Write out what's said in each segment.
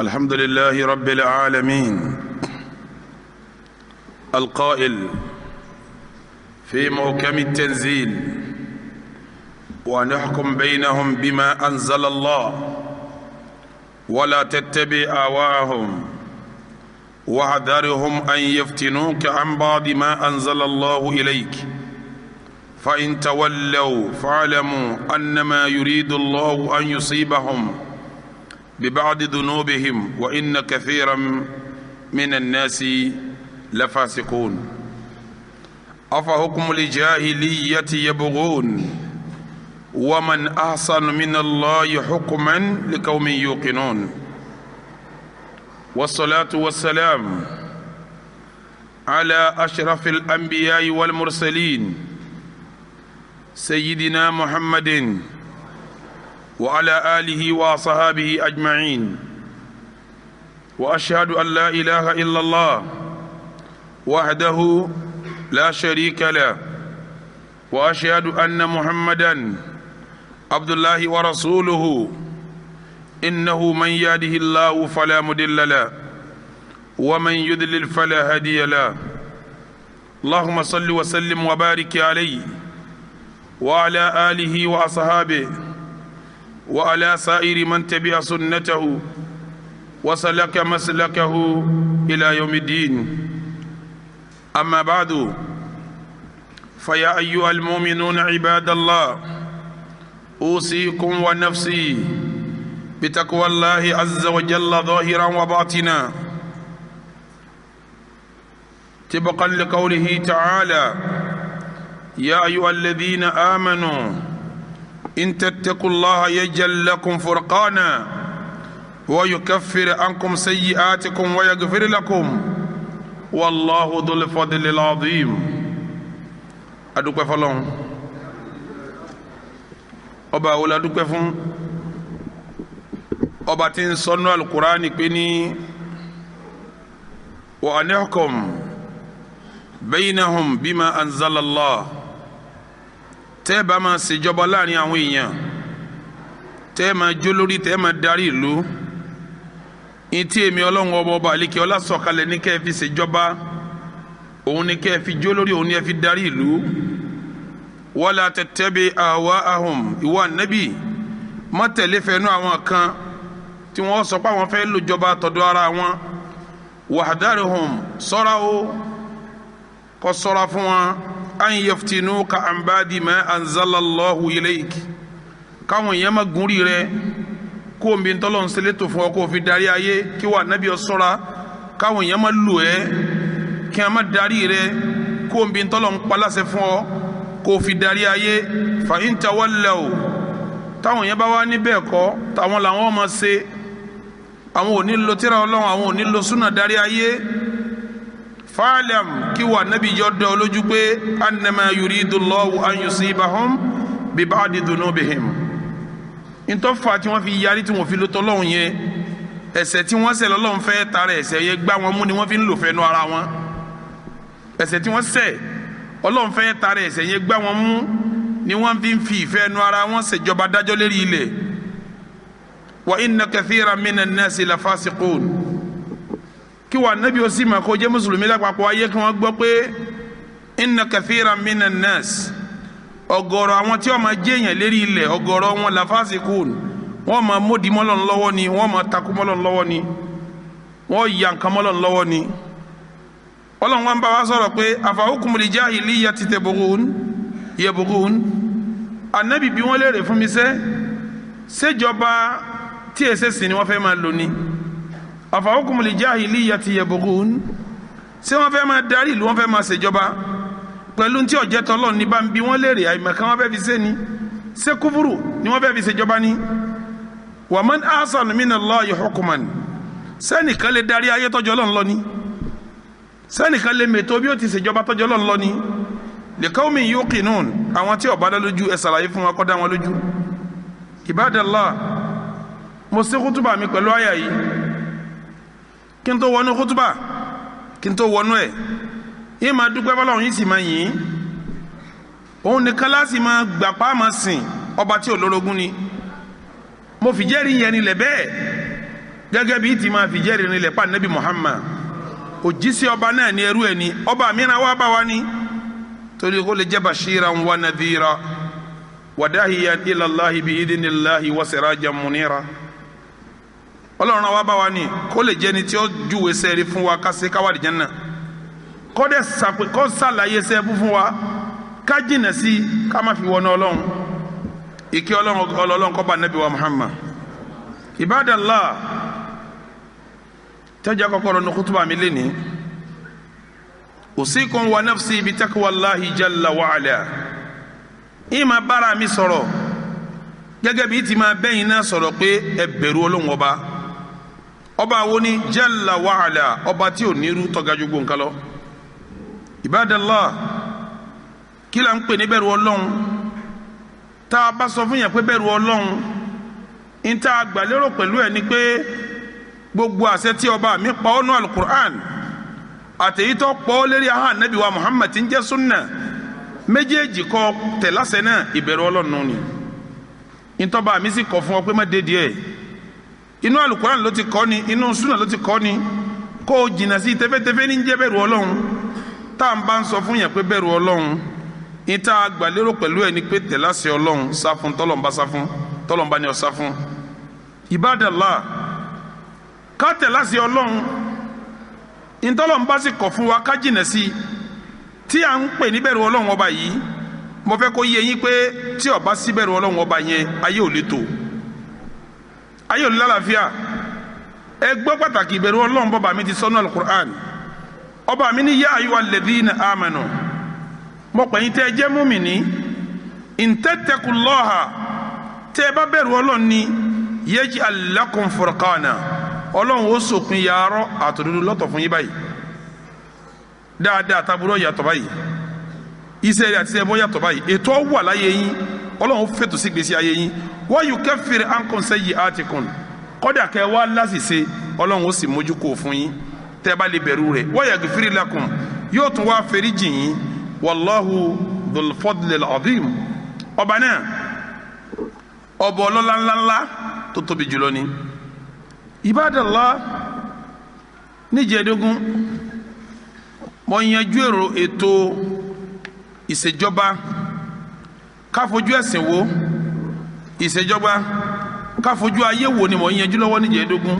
الحمد لله رب العالمين القائل في محكم التنزيل ونحكم بينهم بما أنزل الله ولا تتبع أهواءهم واحذرهم أن يفتنوك عن بعض ما أنزل الله إليك فإن تولوا فاعلموا أنما يريد الله أن يصيبهم ببعض ذنوبهم وإن كثيرا من الناس لفاسقون. أفحكم الجاهلية يبغون ومن أحسن من الله حكما لقوم يوقنون. والصلاة والسلام على أشرف الأنبياء والمرسلين سيدنا محمد وعلى آله وصحابه أجمعين. وأشهد أن لا إله إلا الله وحده لا شريك له وأشهد أن محمدا عبد الله ورسوله. إنه من يهده الله فلا مضل له ومن يضلل فلا هادي له. اللهم صل وسلم وبارك عليه وعلى آله وأصحابه وعلى سائر من تبع سنته وسلك مسلكه إلى يوم الدين. أما بعد، فيا أيها المؤمنون عباد الله، أوصيكم ونفسي بتقوى الله عز وجل ظاهرا وباطنا، طبقا لقوله تعالى: يا أيها الذين آمنوا إن تتقوا الله يجعل لكم فرقانا ويكفر عنكم سيئاتكم ويغفر لكم والله ذو الفضل العظيم. Adúpẹ́ fọ́lọ́run. Ọba wo la dúpẹ́ fún? Ọba tí ń sọnù alukurani pé ní wa anihkum baynahum bima anzalallah. Tẹ́ bá máa ṣèjọba láàrin àwọn èèyàn, tẹ́ máa jó lórí, tẹ́ máa darí ìlú, ìtí èmi ọlọ́run ọba ọba àlekè ọlá sọ̀kalẹ̀ ní kẹ́ ẹ fi ṣèjọba, òun ní kẹ́ ẹ fi jó lórí, òun ní ẹ fi darí ìlú. Wala tattabi ahwa'ahum. Ìwọ ànábì, má tẹ̀lé fẹ́nu àwọn kan tí wọ́n sọ pé àwọn fẹ́ lòjọba tọ̀dọ̀ ara wọn. Wahdarhum, ṣọ́ra o, kó ṣọ́ra fún wọn. An yaftinuka an ba'di ma anzalallahu ilayk. Káwọn èèyàn má gúnrí rẹ kó omi ntọ́lọ́ ń ṣẹlẹ̀ tó fún ọ kó o fi darí ayé, kí wà nábì ọ ṣọ́ra káwọn èèyàn má lù ẹ́, kí wọ́n má darí rẹ kó omi ntọ́lọ́ ń paláṣẹ fún ọ kó o fi darí ayé. Fa in tawallaw, táwọn èèyàn bá wá níbẹ̀ kọ́, táwọn làwọn máa ṣe, àwọn ò ní lo tírà Ọlọ́run, àwọn ò ní lo súnà darí ayé. Fa'lam, kí wà nábì jọ dọ́ lójú pé annama yuridullahu an yusibahum bi ba'di dhunubihim. Ntọ́fà tí wọ́n fi yarí tí wọ́n fi lótọ́ lọ́hùn yẹn, ẹ̀ṣẹ̀ tí wọ́n ṣẹ̀ lọ́lọ́hùn fẹ́ tara ẹ̀ṣẹ̀ yẹn gbá wọn mú ni wọ́n fi ń lò fẹ́nu ara wọn. Ẹ̀ṣẹ̀ tí wọ́n ṣẹ̀ Ọlọ́hun fẹ́ tara ẹ̀ṣẹ̀ yẹn gbá wọn mú ni wọ́n fi ń fi ìfẹ́ nu ara wọn ṣèjọba dájọ́ lérí ilẹ̀. Wa inna kathiran minan nasi lafasiqun. Kí wà nábì ó sì mà kó jẹ́ mùsùlùmí lápapọ̀ ayé kí wọ́n gbọ́ pé inna kathiran minan nas, ọ̀gọ̀rọ̀ àwọn tí wọ́n máa jẹ́yàn lérí ilẹ̀, ọ̀gọ̀rọ̀ wọn lafasikun, wọ́n máa módi mọ́lọ́n lọ́wọ́ ni, wọ́n máa takú mọ́lọ́n lọ́wọ́ ni, wọ́n ya nǹkan mọ́lọ́n lọ́wọ́ ni. Ọlọ́run wa ń bá wa sọ̀rọ̀ pé afahukumul jahiliyyati yabghun. Ànábì bí wọ́n léèrè fún mi sẹ́, ṣèjọba tí èsè sìn ni wọ́n fẹ́ máa lò ní. Afahukumul jahiliyyati yabghun, ṣé wọ́n fẹ́ máa darí ìlú, wọ́n fẹ́ máa ṣèjọba pẹ̀lú tí ọ̀jẹ̀ tọ́lọ̀ ní bá ń bi wọ́n léèrè, àìmọ̀kan wọ́n fẹ́ fi ṣe ni, ṣé kúfúrú ni wọ́n fẹ́ fi ṣèjọba ni. Wa man ahsanu minallahi hukman, sẹ́nìkan lè darí ayé tọ́jọ́ Ọlọ́run lọ ni, sẹ́nìkan lè mètò bí ó ti ṣèjọba tọ́jọ́ Ọlọ́run lọ ni. Liqawmin yuqinun, àwọn tí ó bá dá lójú ẹ ṣàlàyé fún wa kó dá wọn lójú. Ibadallah, mo ṣe kútùbà mi pẹ̀lú àyà yìí. Kí n tó wọnú kútùbà, kí n tó wọnú ẹ̀, yìí máa dúpẹ́ fọlọ́run, yìí sì máa yìn. Òun nìkan láti máa gbà pa máa sìn, ọba tí ò lórogún ni. Mo fi jẹ́rìí yẹn nílẹ̀ bẹ́ẹ̀. Gẹ́gẹ́ bí ti máa fi jẹ́rìí rinlẹ̀ pa nabi Muhammad òjíṣẹ́ ọba náà ní ẹrú ẹ̀ ní ọba mìíràn wá bá wa ní torí kó lè jẹ́ bashiran wa nadhira wa dahiyan ila Allahi bi idhnillahi wa sirajan munira. Ọlọ́run wá bá wa ní kó lè jẹ́ ni tí ó júwe sẹ́ẹ̀rí fún wa ká ṣe káwá àlìjánnà, kó dẹ̀ kó sàlàyé sẹ́ẹ̀bù fún wa ká jìnà sí ká má fi wọnà Ọlọ́run. Ìkẹ́ Ọlọ́run kó bá nabi wa Muhammad. Ibadallah, tẹ́jà kọ́kọ́rọ́ ní kútùbà mi lé ní usikum wa nafsi bi taqwallahi jalla wa ala. Ìmà bára mi sọ̀rọ̀ gẹ́gẹ́ bí ti máa bẹ́yìn náà sọ̀rọ̀ pé ẹ bẹ̀rù Ọlọ́run ọba. Ọba wo ni? Jalla wa ala, ọba tí ò ní irú tọ́ga ju gbogbo nǹkan lọ. Ibadallah, kí la ń pè ní bẹ̀rù Ọlọ́run? Tá a bá sọ fún yàn pé bẹ̀rù Ọlọ́run, ń tá a gbà lérò pẹ̀lú ẹ̀ ni pé gbogbo àṣẹ tí ọba mi pa ọ́ nú alukur'an àtẹ̀yí tó pọ̀ ọ́ lérí ahọ́n Ànábì wa Muhammad tí ń jẹ́ sunna méjèèjì kọ́ tẹ̀láṣẹ náà, ìbẹ̀rù Ọlọ́run ni. Ntọ́ba mi sì kọ̀ fún ọ pé má dé díẹ̀, inú alukur'an ló ti kọ́ ni, inú sunna ló ti kọ́ ni, kó o jìnnà sí tẹ́fẹ́tẹ́fẹ́ ní jẹ́ bẹ̀rù Ọlọ́run. Tá à ń bá ń sọ fún yàn pé bẹ̀rù Ọlọ́run, ìta àgbàlérò pẹ̀lú ẹ̀ ni pé tẹ̀láṣẹ Ọlọ́run, sá fún tọ́lọ́mbá, sá fún tọ́lọ́mbá ni ọ sá fún. Ibadallah, ká tẹ̀láṣẹ Ọlọ́run, ntọ́lọ́mbá sì kọ̀ fún wa ká jìnnà sí tí à ń pè ní bẹ̀rù Ọlọ́run ọba yìí. Mo fẹ́ kó yé yín pé tí ó bá sí bẹ̀rù Ọlọ́run ọba yẹn, ayé ò lè tò, ayé ò lè lálàáfíà. Ẹ gbọ́ pàtàkì ìbẹ̀rù Ọlọ́run bọ́ba mi ti sọ́nù alukur'an. Ọba mi ní yá ayyuhal ladhina amanu, mo pè yín tẹ́ ẹ jẹ́ múmìnì, in tattaqullaha, tẹ́ ẹ bá bẹ̀rù Ọlọ́run ni, yaj'al lakum furqana, Ọlọ́run ó sòpin yàrá àtòdodo lọ́tọ̀ fún yín báyìí. Dáadáa taburú yàtọ̀ báyìí, iṣẹ́ rẹ̀ àti iṣẹ́ bọ́ yàtọ̀ báyìí, ètò wà láyé yín, Ọlọ́run fètò sí gbèsè ayé yín. Wa yukaffir ankum sayyi'atikum, kọ́dà kẹ́ wá láṣìṣe, Ọlọ́run ó sì mójú kó fún yín tẹ́ bá lè bẹ̀rù rẹ̀. Wa yaghfir lakum, yóò tún wá fèrè jìn yín. Wallahu dhul fadlil azim, ọba náà ọba ọlọ́lá ńláńlá tó tóbi jùlọ ni. Ibadallah, níjẹ̀ẹ́dógún mo yanjú èrò ètò ìṣèjọba káfojú ẹ̀sìn wo, ìṣèjọba káfojú ayé wo ni mo yanjú lọ́wọ́ níjẹ̀ẹ́dógún.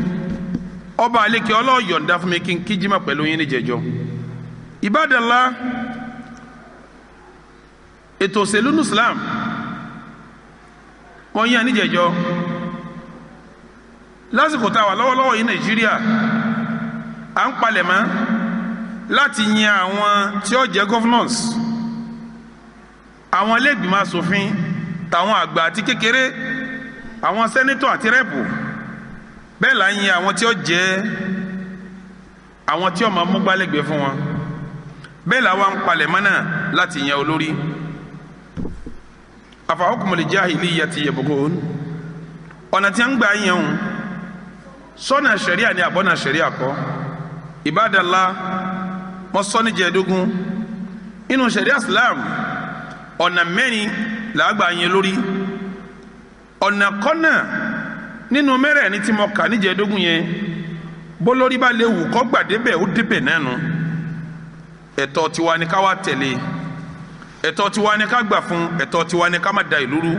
Ọba àlekè ọlọ́ọ̀yọ̀ǹda fún mi kí n kíjímà pẹ̀lú yín níjẹ̀jọ́. Ibadallah, ètò òṣèlú ní Islam mo yan níjẹ̀jọ́. Lásìkò tá a wà lọ́wọ́lọ́wọ́ yìí Nàìjíríà, à ń palẹ̀ mọ́ láti yan àwọn tí ó jẹ́ governors, àwọn ilé-ìgbìmọ̀ asòfin tàwọn àgbà àti kékeré, àwọn sẹ́nítọ̀ àti rẹ́pù. Bẹ́ẹ̀ là ń yan àwọn tí ó jẹ́ àwọn tí ó máa mú gbálẹ́gbẹ̀ẹ́ fún wọn. Bẹ́ẹ̀ là wà ń palẹ̀ mọ́ náà láti yan olórí. Afa hukmul jahiliyyati yabghun, ọ̀nà tí a ń gbà yẹn o, sọ́nà sẹ̀ríà ni àbọ̀nà sẹ̀ríà kọ́. Ibadallah, mo sọ ní jẹ̀ẹ́dógún, inú sẹ̀ríà Islam ọ̀nà mẹ́rin làágbà yẹn lórí. Ọ̀nà kọ́nà nínú mẹ́rẹ̀ẹ̀rin tí mo kà ní jẹ̀ẹ́dógún yẹn, bólórí bá lè wù kọ́ gbà débẹ̀, ó débẹ̀ náà nù. Ẹ̀tọ́ tiwa ni ká wá tẹ̀lé, ẹ̀tọ́ tiwa ni ká gbà fún, ẹ̀tọ́ tiwa ni ká má da ìlú rú,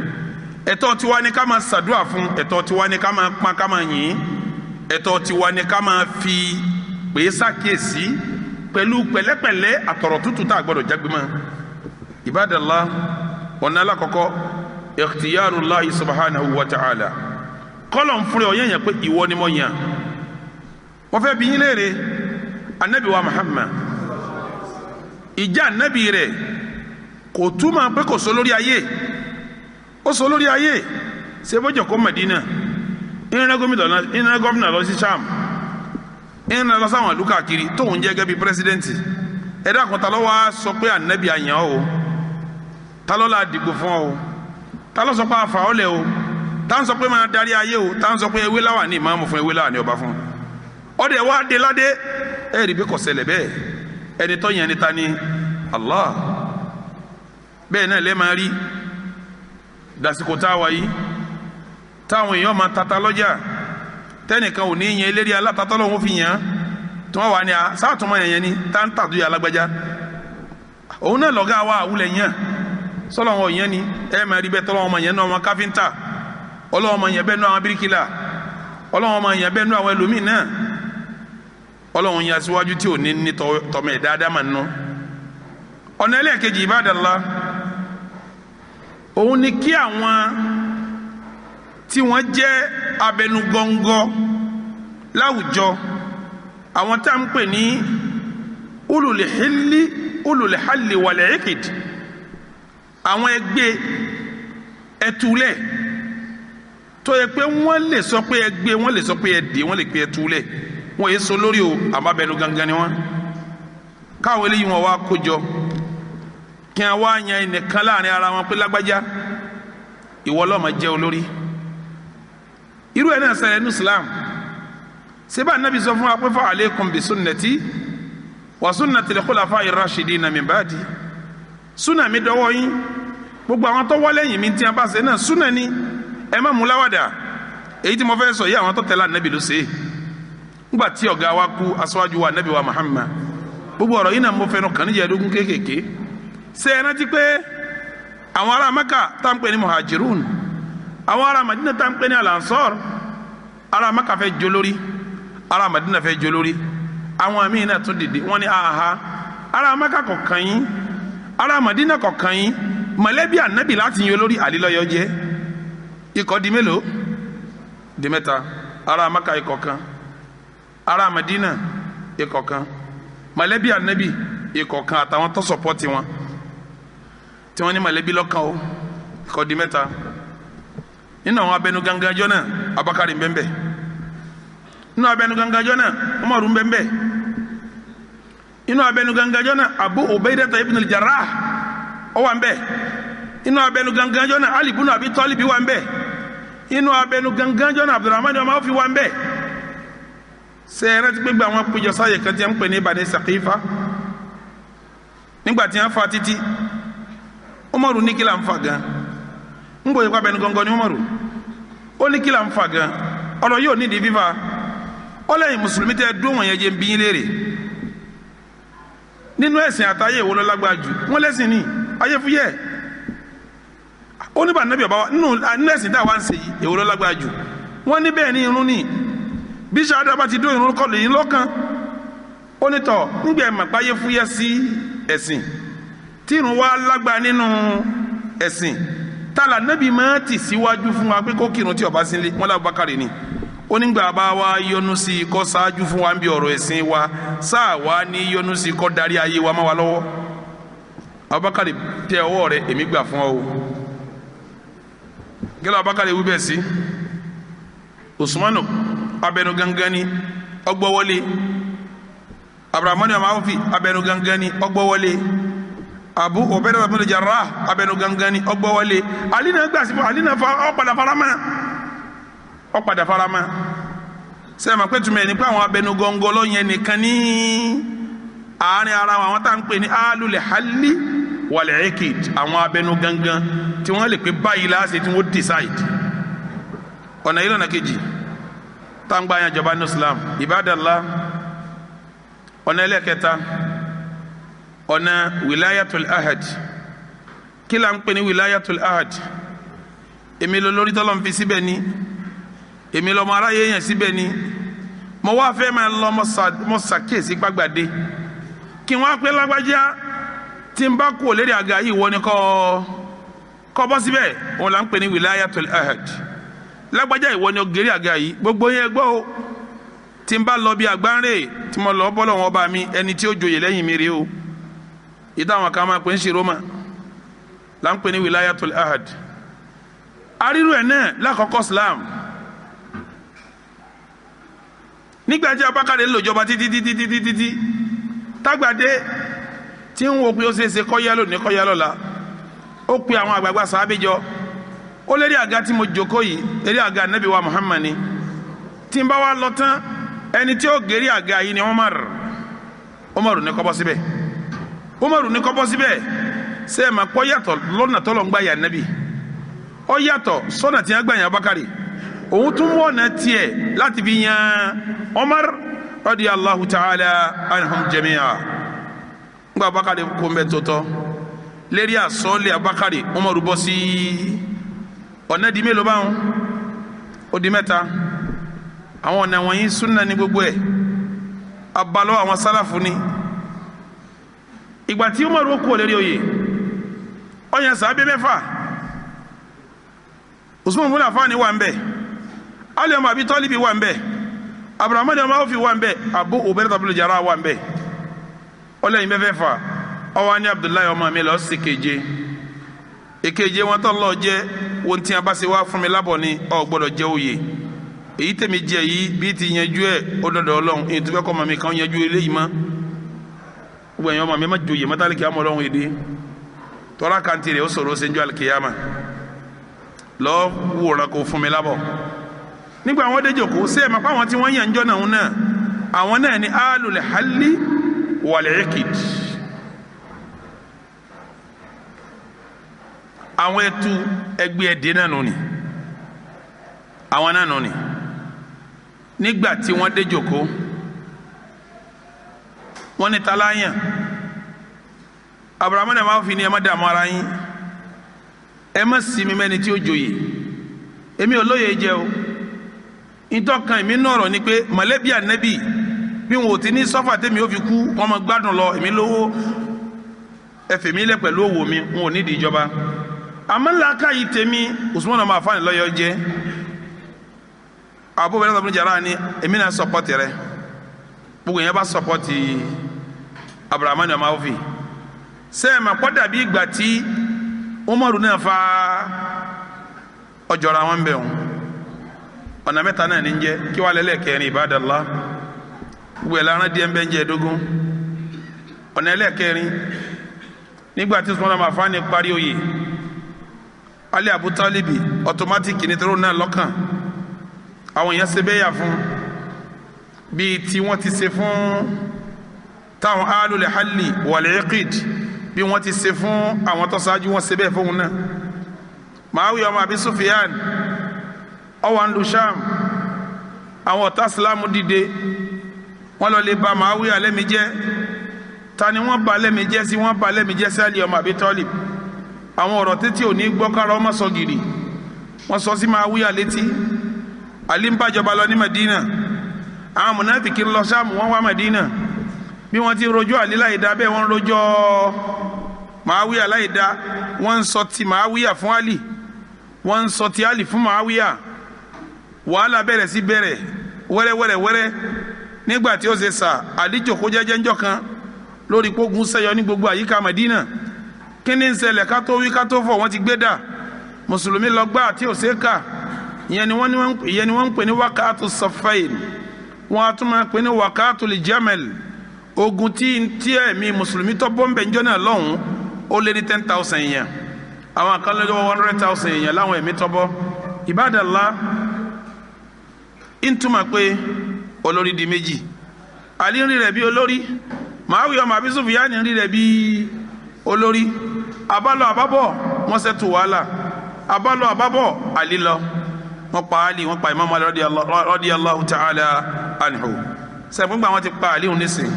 ẹ̀tọ́ tiwa ni ká máa ṣàdúrà fún, ẹ̀tọ́ tiwa ni ká máa pọn ká máa yìn, ẹ̀tọ́ tiwa ni ká máa fi pè é ṣàkíyèsí pẹ̀lú pẹ̀lẹ́pẹ̀lẹ́ àtọ̀rọ̀ tútù tá a gbọ́dọ̀ jágbe mọ́. Ibadallah, ọ̀nà alákọ̀ọ́kọ́, ikhtiyarullahi subhanahu wa ta'ala, kọ́lọ̀ ń fúnra ọ̀yẹ́ yẹn pé ìwọ ni mo yàn. Wọ́n fẹ́ bi yín léèrè, anabi wa Muhammad, ìjà anabi rẹ̀ kò túmọ̀ pé kò sọ lórí ayé, ó sọ lórí ayé. Ṣé bọ́jọ̀ kó Madina, ìrìnà gómìnà lọ sí Sham, ìrìnà lọ sáwọn ìlú káàkiri tóun jẹ́ gẹ́gẹ́ bí pírẹsidẹ́ǹtì. Ẹ̀dá kan ta ló wá sọ pé ànábì àyàn o, ta ló la dìgbò fún ọ o, ta ló sọ pé àfà ọ́ lẹ̀ o, ta ń sọ pé máa darí ayé o, ta ń sọ pé ewé láwà ní ìmáàmù fún, ewé láwà ní ọba fún. Ọdẹ wa dé ládé, ẹ rí bí kò ṣẹlẹ̀ bẹ́ẹ̀. Ẹni tó yẹn ni ta ni? Allah. Bẹ́ẹ̀ náà lẹ́ máa rí dasìkò tá a wà yìí, táwọn èèyàn máa tata lọ́jà, Tẹnìkan ò ní yẹn eléré alátatọ́ lọ́wọ́ fi yàn án tí wọ́n wà ní a sáàtúmọ̀ yẹn yẹn ni táǹtà tó yẹ alágbájá òun náà lọ́gá wa àwùlẹ̀ yẹn sọlọ wọn yẹn ni ẹ máa rí bẹ́ẹ̀ tọ́lọ́wọ́n máa yẹn náà àwọn káfíńtà, ọlọ́wọ́n máa yẹn bẹ́ẹ̀ náà àwọn bíríkìlà, ọlọ́wọ́n máa yẹn bẹ́ẹ̀ náà àwọn ẹlòmíì náà. Ọlọ́wọ́n yẹn aṣíwájú tí ò ní ní tọmọ ẹ̀ dáadáa máa nù. Ọ̀nà ẹlẹ́ẹ̀kejì, ibadallah, òun ni kí àwọn tí wọ́n jẹ́ abẹnugọ́ngọ́ láwùjọ, àwọn tá à ń pè ní ulul hilli ulul halli wal iqd, àwọn ẹgbẹ́ ẹtulẹ̀ tó yẹ pé wọ́n lè sọ pé ẹgbẹ́, wọ́n lè sọ pé ẹdè, wọ́n lè pé ẹtulẹ̀, wọ́n yé so lórí o, àmọ́ abẹnú gangan ni wọ́n. Káwọn eléyìí wọn wá kójọ kí wọn wá yan ẹnìkan láàrin ara wọn pé lágbájá, ìwọ ló máa jẹ́ olórí. Irú ẹ̀ náà ṣẹlẹ̀ ní Islam. Seba anabi sọ fún wa pé fa alaykum bi sunnati wa sunnati al-khulafa'i ar-rashidina min ba'di. Súnà mi dọwọ́ yín, gbogbo àwọn tó wá lẹ́yìn mi tí a bá ṣe náà súnà ni, ẹ má mú láwàdà. Èyí tí mo fẹ́ sọ yìí, àwọn tó tẹ̀lé anabi ló ṣe é. Ńgbà tí ọ̀gá wa kú, aṣáájú wa anabi wa Muhammad, gbogbo ọ̀rọ̀ yìí náà mo fẹnu kàn níjẹ̀ ẹ̀dógún kéékèèké. Ṣé ẹ rántí pé àwọn ará Maka tá ń pè ní muhajirun, àwọn ará Madina tá ń pè ní alansor, ará Maka fẹ́ jolórí, ará Madina fẹ́ jolórí. Àwọn míín náà tún dìde, wọ́n ní aha, ará Maka kọ̀ọ̀kan yín, ará Madina kọ̀ọ̀kan yín, mọ̀lẹ́bí ànábì láti yan olórí, àlílọ́yọ̀ jẹ́. Ikọ̀ di mélòó? Di mẹ́ta. Ará Maka ikọ̀ kan, ará Madina ikọ̀ kan, mọ̀lẹ́bí ànábì ikọ̀ kan, àtàwọn tó sọpọ́tì wọn tí wọ́n ní mọ̀lẹ́bí lọ́kàn o, ikọ̀ di mẹ́ta. Nínú àwọn abẹnú gangan jọ náà, Abakari ń bẹ́ẹ̀. Nínú abẹnú gangan jọ náà, Umaru ń bẹ́ẹ̀. Inú abẹnú gangan jọ náà, Abu Ubaidata ibn al-Jarrah ó wà ń bẹ́ẹ̀. Inú abẹnú gangan jọ náà, Ali ibn Abi Talib wà ń bẹ́ẹ̀. Inú abẹnú gangan jọ náà, Abdurrahman ọmọ Awfi wà ń bẹ́ẹ̀. Sẹ́yìn ti gbégbé àwọn péjọ sáyè kan tí wọ́n ń pè ní Bani Saqifa? Nígbà tí wọ́n fa títí, Umaru ní kí là ń fa gan? Ń gbòye pa abẹnú gangan ni Umaru ó ní kí là ń fa gan? Ọ̀rọ̀ yóò nídìí fífa. Ó lẹ́yìn mùsùlùmí tẹ́ dún wọ̀nyẹn jẹ́ ń bí yín léèrè, nínú ẹ̀sìn àtayé ìwọ ló lágbára jù? Wọ́n lẹ́sìn ní ayé fúyẹ́. Ó ní bá nàbí ọba wa nínú ẹ̀sìn tá a wá ń ṣe yìí, èwo ló lágbára jù? Wọ́n ní bẹ́ẹ̀ ní irun ní bí sàádà bá ti dún irun kọ́ lèyìn lọ́kàn. Ó ní tọ̀ nígbà ẹ̀ màgbáyé fúyẹ́ sí ẹ̀sìn tí irun wa lágbára nínú ẹ̀sìn tálà nẹ́bí máa tì síwájú fún wa pé kó kírun tí ó bá sílé? Wọn lábọ́ Bákàrẹ̀ ni. Ó nígbà bá wa yọ́nú sí i kó ṣáájú fún wa ń bí ọ̀rọ̀ ẹ̀sìn wa, sáà wa ní yọ́nú sí i kó darí ayé wa má wa lọ́wọ́. Abubakar, tẹ ọwọ́ rẹ, èmi gbà fún ọ o. Gẹ́lẹ́ Abubakar wí bẹ́ẹ̀ sí. Usmanu abẹnú gangan ni, ọgbọ́wọlé. Abdulrahman ọmọ Awfi abẹnú gangan ni, ọgbọ́wọlé. Abu Ubaida ibn Jarrah abẹnú gangan ni, ọgbọ́wọlé. Ali náà gbà sí fún Ali náà fa ọ̀padà farama, ọ̀padà farama. Sẹ́yìn máa pẹ́ túmọ̀ ẹ̀ ní pé àwọn abẹnú gọ́ngọ́ lọ́yẹn nìkan ní àárín ara wọn, àwọn tá à ń pè ní alul halli wal iqid, àwọn abẹnú gangan tí wọ́n lè pé báyìí láàṣẹ tí wọ́n decide. Ọ̀nà yìí lọ́nà kejì táǹgbà yẹn jọba ní Islam, ibadallah. Ọ̀nà ẹlẹ́kẹta, ọ̀nà wilayatul ahad. Kí la ń pè ní wilayatul ahad? Èmi lọ lórí tọ́lọ́ ń fi síbẹ̀ ni, èmi lọ́mọ aráyé yẹn síbẹ̀ ni, mo wá fẹ́ máa lọ, mo ṣàkíyèsí gbàgbàdé kí wọ́n á pé lágbájá, tí n bá kú lérí àga yìí, wọ́n ní kọ́ bọ́ síbẹ̀. Wọn là ń pè ní wilayatul ahad. Lágbájá, ìwọ ni ó gẹ̀rí àga yìí, gbogbo yẹn gbọ́ o. Tí n bá lọ bí àgbáńrè tí mo lọ bọ́ lọ́wọ́ ọba mi, ẹni tí ó joyè lẹ́yìn mi rèé o. Ìdá àwọn kan máa pè ń ṣe roma là ń pè ní wilayatul ahad. Arírò ẹ̀ náà lákọ̀ọ́kọ́ Islam, nígbà tí Abákàrẹ̀ ń lò jọba títí títí títí títí tágbàdé tí ń wo pé ó ṣeéṣe kọ́yá lónìí, kọ́yá lọ́la, ó pe àwọn àgbààgbà sàábé jọ. Ó lérí àga tí mo jókòó yìí, lérí àga Nabi wa Muhammad ni. Tí n bá wa lọ tán, ẹni tí ó gèrí àga yìí ni Umar. Umar ní kó bọ́ síbẹ̀, Umar ní kó bọ́ síbẹ̀. Ṣé ẹ máa pọ́ yàtọ̀ lọ́nà tọ́lọ̀ ń gbà yà Nabi? Ó yàtọ̀ sọ́nà tí wọ́n gbà yàn Abakari. Òun tún mú ọ̀nà tiẹ̀ láti fi yan Umar radiyallahu ta'ala anhum jami'a. Ngba Abubakar kó ń bẹ tó tọ́ lérí àsọ́ọ́lẹ̀ Abubakar, Umaru bọ́ sí ọ̀nà di mélòó báwọn? Ó di mẹ́ta. Àwọn ọ̀nà wọ̀nyí súnà ní gbogbo ẹ̀, abalọ́ àwọn sálàfù ni. Ìgbà tí Umaru kú lérí oyè, ọ̀yàn sàábé mẹ́fà, Usman bin Affan wà ń bẹ̀, Ali ọmọ Abi Talibi wà ń bẹ̀, Abdurrahman ọmọ Awfi wà ń bẹ̀, Abu Ubaydah ibn Jarrah wà ń bẹ̀. Ọlẹ́yin mẹ́fẹ̀ẹ̀fà, ọwọ́ ní Abdullahi ọmọ mi lọ́ọ́ sí keje. Èkeje wọn tó lọ́ọ́ jẹ́ wọn tí a bá ṣe wá fún mi lábọ̀ ni ọ gbọ́dọ̀ jẹ́ oyè. Èyí tèmi jẹ yìí bí ti yanjú ẹ̀ ó dọ̀dọ̀ Ọlọ́run, èyí tó fẹ́ kọ́ ọmọ mi kan yanjú eléyìí mọ́. Gbogbo ẹ̀yin ọmọ mi má joyè mọ́tálíkì àmọ́ Ọlọ́run èdè tọ́lá kàntì rẹ̀ ó sọ̀rọ̀ ó ṣe ń jọ àlùkìyàmà lọ́ọ́ wòran kó fún mi lábọ̀. Nígbà àwọn dé jòkó ṣé ẹ̀ máa pa àwọn tí wọ́n yàn ń jọ́ náà náà, àwọn náà ní alul halli wal iqid, àwọn ẹtu ẹgbẹ́ ẹdẹ náà nù ni, àwọn náà nù ni. Nígbà tí wọ́n dé jòkó, wọ́n ní taláyàn Abrahamu náà máa fi ní ẹ má dààmú ara yín, ẹ má sinmi mẹ́ni tí ó joyè, èmi ò lóye jẹ o. Ntọ́kan èmi nọ̀rọ̀ ni pé mọ̀lẹ́bí ànẹ́bì bí wọn ò ti ní sọ́fà tẹ́mi ó fi kú, wọn máa gbádùn lọ, èmi lówó, ẹ fèmí lẹ̀ pẹ̀lú òwò mi, wọn ò nídìí ìjọba. Àmọ́ ńlá yìí tèmi Usman ọmọ àfáàní lọ́yọ̀ jẹ́. Abu Ubaydah ibn Jarrah ni èmi náà sọpọ́tì rẹ. Gbogbo yẹn bá sọpọ́tì Abrahamu ọmọ Awfi. Sẹ́ẹ̀ mà kọ́ dàbí ìgbà tí Umaru náà fa ọjọ́ra wọn bẹ̀ wọn. Ọ̀nà mẹ́ta náà ní jẹ́ kí wàá lẹ́lẹ́kẹrin ibadallah. Gbogbo ẹ̀ lára díẹ̀ ń bẹ́ ń jẹ́ ẹ̀dógún. Ọ̀nà ẹlẹ́kẹrin, nígbà tí Usman ọmọ àfáàní parí oyè, Ali Abu Talibi ọ̀tọ́mátìkì nítorí náà lọ́kàn àwọn èèyàn ṣe bẹ́yà fún bíi tí wọ́n ti ṣe fún táwọn alul halli wal iqid, bí wọ́n ti ṣe fún àwọn tó ṣáájú wọn ṣe bẹ́ẹ̀ fóun náà. Muawiya ọmọ Abi Sufyan ọwọ́ ń lu Sham, àwọn ọ̀tá Ìsìlámù dìde, wọ́n lọ lè ba Muawiya lẹ́mìí jẹ́. Ta ni wọ́n ba lẹ́mìí jẹ́ sí? Wọ́n ba lẹ́mìí jẹ́ sí Ali ọmọ Abi Talib. Àwọn ọ̀rọ̀ títí ò ní gbọ́ kára ọmọ sọ gìrì, wọ́n sọ sí Muawiya létí. Ali ń bàjọba lọ ní Madina, àwọn mùnáfìkì ń lọ Ṣáàmù, wọ́n wá Madina. Bí wọ́n ti rojọ́ Ali láìda, bẹ́ẹ̀ wọ́n rojọ́ Muawiya láìda. Wọ́n ń sọ ti Muawiya fún Ali, wọ́n ń sọ ti Ali fún Muawiya. Wàhálà bẹ̀rẹ̀ sí bẹ̀rẹ̀ wẹ́rẹ́wẹ́rẹ́wẹ́rẹ́. Nígbà tí ó ṣe sà, Ali jókòó jẹ́jẹ́ ńjọ́ kan lórí pógun sẹ́yọ ní gbogbo àyíká Madina. Kí ni ń ṣẹlẹ̀? Ká tó wí ká tó fọ̀, wọ́n ti gbé dà mùsùlùmí lọ gbá àti òṣèkà. Ìyẹn ni wọ́n ń pè ní wákàtú safain, wọ́n á tún máa pè ní wákàtú lìjẹ́mẹ̀l. Ogun tí ẹ̀mí mùsùlùmí tó bọ́m̀bẹ̀ ńjọ́ náà lọ́hùn ó lé ní 10,000 èèyàn, àwọn kan lé 100,000 èèyàn láwọn ẹ̀mí tó bọ́. Ibadallah, ń túmọ̀ pé olórí di méjì. Ali ń rí rẹ̀ bí olórí, Muawiya ọmọ Abi Sufyan ń rí rẹ̀ bí olórí. Abálọ àbábọ̀ wọ́n ṣètò wàhálà, abálọ àbábọ̀ Ali lọ, wọ́n pa Ali, wọ́n pa Imam Ali radiyallahu ta'ala anhu. Sẹ́yìn gbà wọ́n ti pa Ali òun nísìn,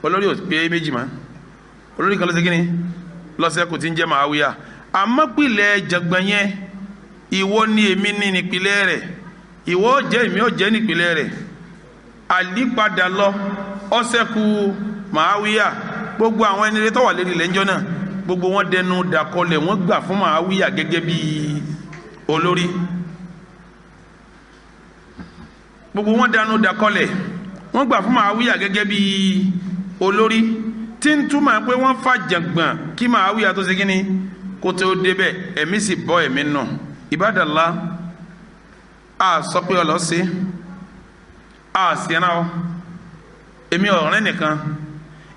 olórí ò pé méjì mọ́, olórí kan ló ṣe kí ni lọ́sẹ̀ kò ti ń jẹ́ Muawiya. Àmọ́ pìlẹ̀ jàgbọ́n yẹn, ìwọ ni èmi ní nípìlẹ̀ rẹ̀, ìwọ jẹ́ èmi ò jẹ́ nípìlẹ̀ rẹ̀. Ali padà lọ, ọ̀sẹ̀ kù Muawiya. Gbogbo àwọn ẹni tó wà lérí ilẹ̀ ńjọ́ náà, gbogbo wọn dẹnu dàkọlẹ̀, wọ́n gbà fún Muawiya gẹ́gẹ́ bí olórí. Gbogbo wọn dẹnu dàkọlẹ̀, wọ́n gbà fún Muawiya gẹ́gẹ́ bí olórí, tí ń túmọ̀ pé wọ́n fà jàngbọ̀n kí Muawiya tó ṣe kíni kó tó débẹ̀. Ẹ̀mí sì bọ́ ẹ̀mí nù. Ibadallah, a sọ pé ọlọ́sí a sì rán ọ, èmi ọ̀rẹ́ nìkan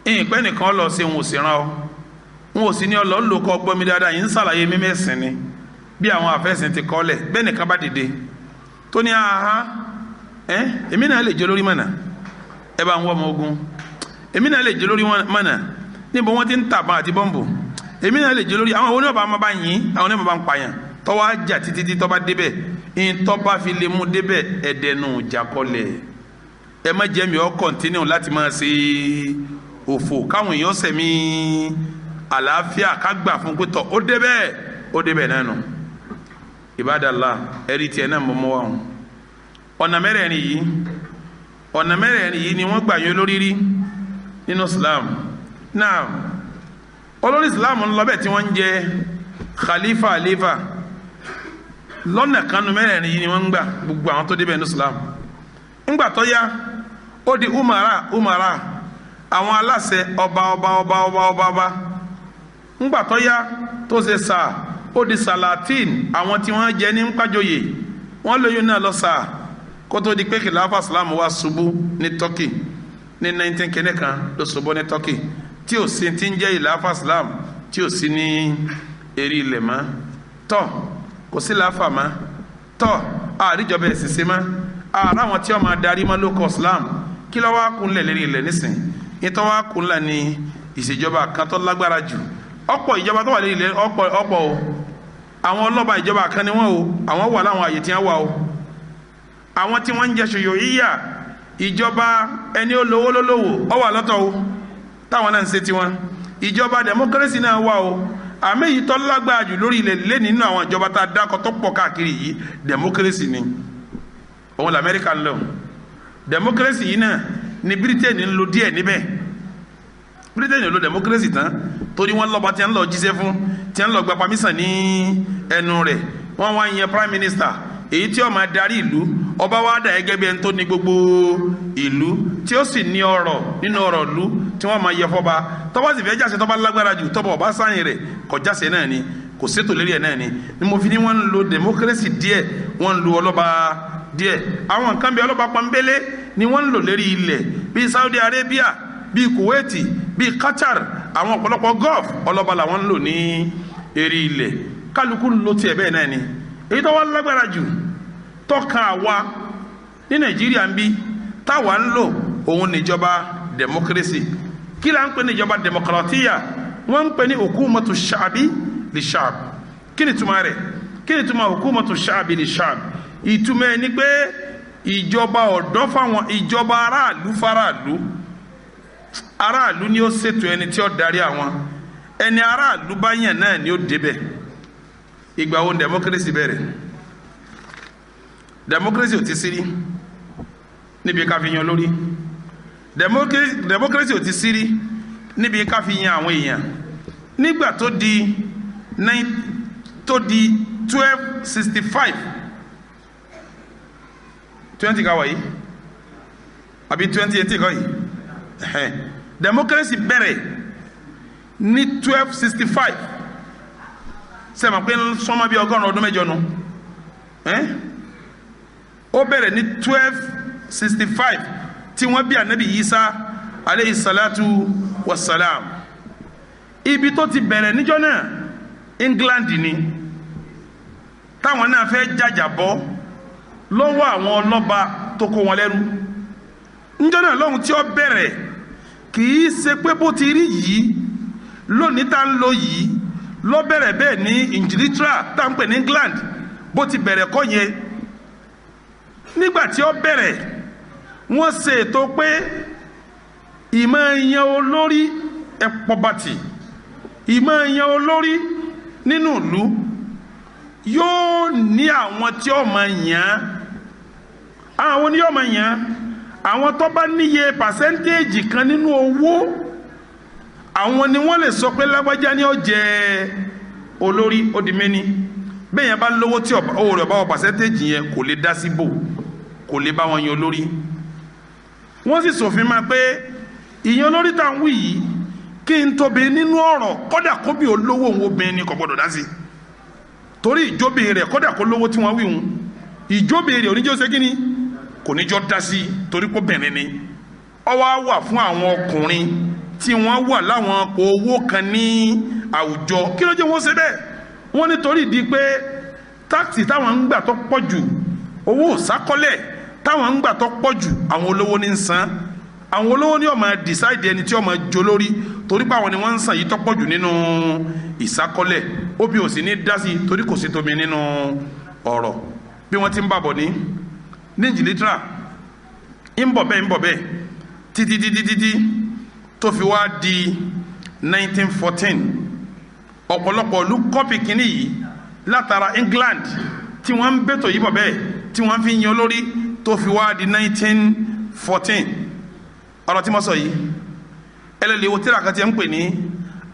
ìyìnpẹ́ nìkan lọ sí, òun ò sì rán ọ, wọn ò sì ní ọlọ́ lò kọ́ gbọ́ mi dáadáa. Yìí ń ṣàlàyé mímẹ́sìn ni bí àwọn àfẹ́sìn ti kọ́ lẹ̀. Bẹ́ẹ̀ nìkan bá dìde tó ní aha ẹ èmi náà lè jẹ́ lórí mọ̀nà, ẹ bá ń wọ́ ọmọ ogun, èmi náà lè jẹ́ lórí mọ̀nà, níbo wọ́n ti ń tàbọn àti bọ́ǹbù, èmi náà lè jẹ́ lórí àwọn onímọ̀ bá máa bá yín, àwọn onímọ̀ bá ń pààyàn, tọ́wọ́ á jà títí tí tọ́ bá débẹ̀. Ntọ́ba fi lè mú débẹ̀ ẹ̀dẹ̀nù jàkọlẹ̀. Ẹ má jẹ́ mi ọ́ kọ̀ntínú láti máa ṣe òfò káwọn èèyàn sẹ̀mí àlàáfíà ká gbà fún pé tọ̀ ó débẹ̀ ó débẹ̀ náà nù. Ibadallah, ẹ̀rí tiẹ̀ náà mọ́mọ́ wa hàn. Ọ̀nà mẹ́rẹ̀ẹ̀rin yìí, ọ̀nà mẹ́rẹ̀ẹ̀rin yìí ni wọ́n gbà yín olórí rí nínú Islam. Náà olórí Islam ń lọ bẹ́ẹ̀ tí wọ́n ń jẹ khalifa khalifa lọ́nà kanu mẹ́rẹ̀ẹ̀rin yìí ni wọ́n ń gbà gbogbo àwọn tó débẹ̀ ní Islam. Ńgbà tó yá ó di umara umara, àwọn aláṣẹ ọba ọba ọba ọba ọba ọba. Ńgbà tó yá tó ṣe sà ó di salatin, àwọn tí wọ́n jẹ ní ńpàjọyè wọ́n lóyún náà lọ sà kó tó di pé kìláfà Islam wá ṣubú ní Turkey ní 19 kìíní kan ló ṣubú ní Turkey, tí ò sí ti ń jẹ́ ìlàfà Islam tí ò sí ní eré ilẹ̀ mọ́. Tọ́ kò sí láfà mọ́, tọ́ àríjọba ẹ̀sìn sí mọ́, àrà àwọn tí wọ́n máa darí mọ́ ló kọ Islam. Kí ló wá kúnlẹ̀ lérí ilẹ̀ nísìn? Ìtọ́ wá kúnlẹ̀ ní ìṣèjọba kan tó lágbára jù. Ọ̀pọ̀ ìjọba tó wà lérí ilẹ̀ ọ̀pọ̀ ọ̀pọ̀ o, àwọn ọlọ́ba ìjọba kan ni wọ́n o, àwọn wà láwọn àyè tí wọ́n wà o. Àwọn tí wọ́n ń jẹ ṣòyò yíyà ìjọba ẹni ó lówó lólówó ó wà lọ́tọ̀ o, táwọn náà ń ṣe tiwọn. Ìjọba democracy náà wà o, àmì èyí tó lágbára jù lórí ilẹ̀ lé nínú àwọn ìjọba tá a dákọ̀ tó pọ̀ káàkiri yìí, democracy ni. Òun l'Amẹ́ríkà ń lò. Democracy yìí náà ni Britain ń lò díẹ̀ níbẹ̀. Britain ń lò democracy tán torí wọ́n lọ́ba tí wọ́n lọ jíṣẹ́ fún, tí wọ́n lọ gba pamísàn ní ẹnu rẹ̀. Wọ́n wá yan prime minister èyí tí ó máa darí ìlú. Ọba wa dà gẹ́gẹ́ bí ẹni tó ní gbogbo ìlú, tí ó sì ní ọrọ̀ nínú ọrọ̀ ìlú tí wọ́n máa yẹ fọba. Tọ́ba sì fẹ́ jáse, tọ́ba lágbára jù, tọ́ba ọba sáyìn rẹ̀ kò jáse náà ni, kò sétò lérí ẹ̀ náà ni. Ni mo fi ní wọ́n ń lo democracy díẹ̀, wọ́n ń lo ọlọ́ba díẹ̀. Àwọn nǹkan bí ọlọ́ba pọ́nbélé ni wọ́n ń lò lérí ilẹ̀ bíi Saudi Arabia, bíi Kuwait, bíi Qatar, àwọn ọ̀pọ̀lọpọ̀ Gulf ọlọ́ba làwọn ń lò ní eré ilẹ̀. Kálukú ń lo tiẹ̀ bẹ́ẹ̀ náà ni. Èyí tó wá lágbára jù tọ́ka àwa ní Nàìjíríà ń bí táwa ń lò òun níjọba democracy. Kí la ń pè níjọba democratia? Wọ́n ń pè ní hukumatu sha'bi li sha'b. Kí ni túmọ̀ rẹ̀? Kí ni túmọ̀ hukumatu sha'bi li sha'b? Ìtumọ̀ ẹ̀ ni pé ìjọba ọ̀dọ́ fáwọn, ìjọba aráàlú faraàlú. Aráàlú ni ó ṣètò ẹni tí ó darí àwọn, ẹni aráàlú bá yàn náà ni ó débẹ̀. Ìgbà wo democracy bẹ̀rẹ̀? Democracy ò ti sírí níbi ká fi yan lórí. Democracy ò ti sírí níbi ká fi yan àwọn èèyàn. Nígbà tó di 1265 20 ká wà yìí àbí 2018 kọ́ yìí, democracy bẹ̀rẹ̀ ní 1265. Sẹ́mi pé sọ́mọ́ bíi 180 ọdún nu? Ó bẹ̀rẹ̀ ní 1265 tí wọ́n bí anabi Isa aleyhi salatu wa salam. Ibi tó ti bẹ̀rẹ̀ níjọ́ náà England ni, táwọn náà fẹ́ jàjàbọ́ lọ́wọ́ àwọn ọlọ́ba tó kó wọn lẹ́rú. Níjọ́ náà lọ́hùn tí ó bẹ̀rẹ̀, kì í ṣe pé bó ti rí yìí lónìí tá ń lò yìí ló bẹ̀rẹ̀ bẹ́ẹ̀ ní Ingilitra tá ń pè ní England. Bó ti bẹ̀rẹ̀ kọ́ yẹn. Nígbà tí ó bẹ̀rẹ̀, wọ́n ṣe ètò pé ìmọ̀ yan olórí ẹ̀pọ̀bàtì, ìmọ̀ yan olórí nínú ìlú yóò ní àwọn tí ó máa yàn. Àwọn ni yóò máa yàn, àwọn tó bá níye pàṣẹ́ntéèjì kan nínú owó, àwọn ni wọ́n lè sọ pé lágbájá ni ó jẹ olórí. Ó di méní. Bẹ́ẹ̀ yẹn bá lówó tí owó rẹ̀ bá wọ pàṣẹ́ntéèjì yẹn, kò lè dá síbò, kò lè bá wọn yan olórí. Wọ́n sì ṣòfin máa pé ìyan olórí tá à ń wí yìí, kí n tóbi nínú ọ̀rọ̀, kódà kó bí olówó òun obìnrin ni kò gbọdọ̀ dá sí, torí ìjóbi rẹ̀, kódà kó lówó tí wọ́n wí òun, ìjóbi rẹ̀ oníjó ṣe kí ni kò ní jọ dá sí, torí kó bẹ̀rẹ̀ ni. Ó wá wà fún àwọn ọkùnrin tí wọ́n wà láwọn owó kan ní àwùjọ. Kí ló jẹ́ wọ́n ṣe bẹ́ẹ̀? Wọ́n nítorí di pé táàkì táwọn ń gbà tó pọ̀ jù, owó òsákọ́lẹ̀ táwọn ń gbà tó pọ̀ jù, àwọn olówó ní ń san. Àwọn olówó ní ó máa decide ẹni tí ó máa jó lórí, torí pé àwọn ni wọ́n ń san yìí tó pọ̀ jù nínú ìsákọ́lẹ̀. Obì ò sì ní dá sí, torí kò sí tómi nínú ọ̀rọ̀. Bí wọ́n ti ń bàbọ̀ ní Ingilitra, ń bọ̀ bẹ́ẹ̀, ń bọ̀ bẹ́ẹ̀ títí títí títí tó fi wá di 1914. Ọ̀pọ̀lọpọ̀ ìlú copy kínní yìí látara England tí wọ́n ń bẹ̀tọ̀ yìí bọ̀ bẹ́ẹ̀, tí wọ́n fi ń yan olórí, tó fi wá di 1914. Ọ̀rọ̀ tí mo sọ yìí, ẹlẹ́lẹ́ wo tíra kan tí ń pè ní